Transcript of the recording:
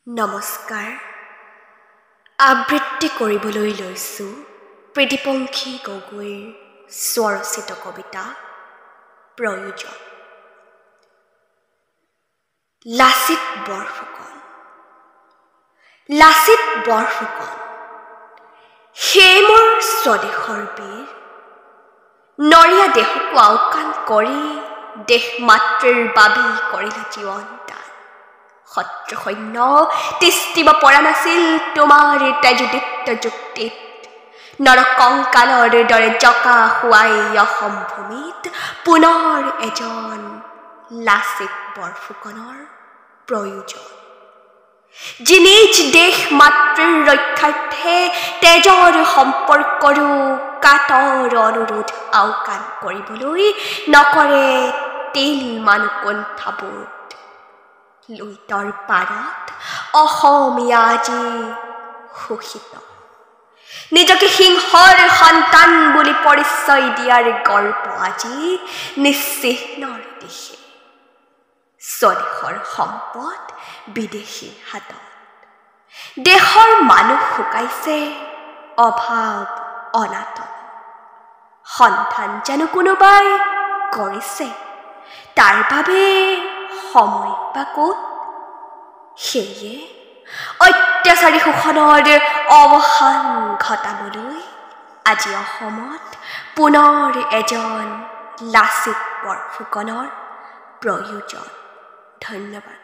নমস্কাৰ। আবৃত্তি কৰিবলৈ লৈছোঁ প্ৰীতিপংখী গগৈৰ স্বৰচিত কবিতা প্ৰয়োজন। লাচিত বৰফুকন, লাচিত বৰফুকন, সেই মোৰ স্বদেশৰ বীৰ, নৰীয়া দেহকো আওকাণ কৰি দেশ মাতৃৰ বাবেই কৰিলা জীৱন দান। শত্ৰু সৈন্য তিষ্ঠিব পৰা নাছিল তোমাৰ তেজদীপ্ত যুক্তিত, নৰকংকালৰ দৰে জকা খুৱাই অসম ভূমিত পুনৰ এজন লাচিত বৰফুকনৰ প্ৰয়োজন, যি নিজ দেশ মাতৃৰ ৰক্ষাৰ্থে তেজৰ সম্পৰ্কৰো কাতৰ অনুৰোধ আওকাণ কৰিবলৈ নকৰে তিল মান কুণ্ঠাবোধ। লুইতৰ পাৰত অসমীয়া আজি শোষিত, নিজকে সিংহৰ সন্তান বুলি পৰিচয় দিয়াৰ গৰ্ব আজি নিশ্চিহ্নৰ দিশে। স্বদেশৰ সম্পদ বিদেশীৰ হাতত, দেশৰ মানুহ শুকাইছে অভাৱ অনাটন। সন্ধান জানো কোনোবাই কৰিছে, তাৰ বাবে সময় বা ক'ত? সেয়ে অত্যাচাৰী শোষণৰ অৱসান ঘটাবলৈ আজি অসমত পুনৰ এজন লাচিত বৰফুকনৰ প্ৰয়োজন। ধন্যবাদ।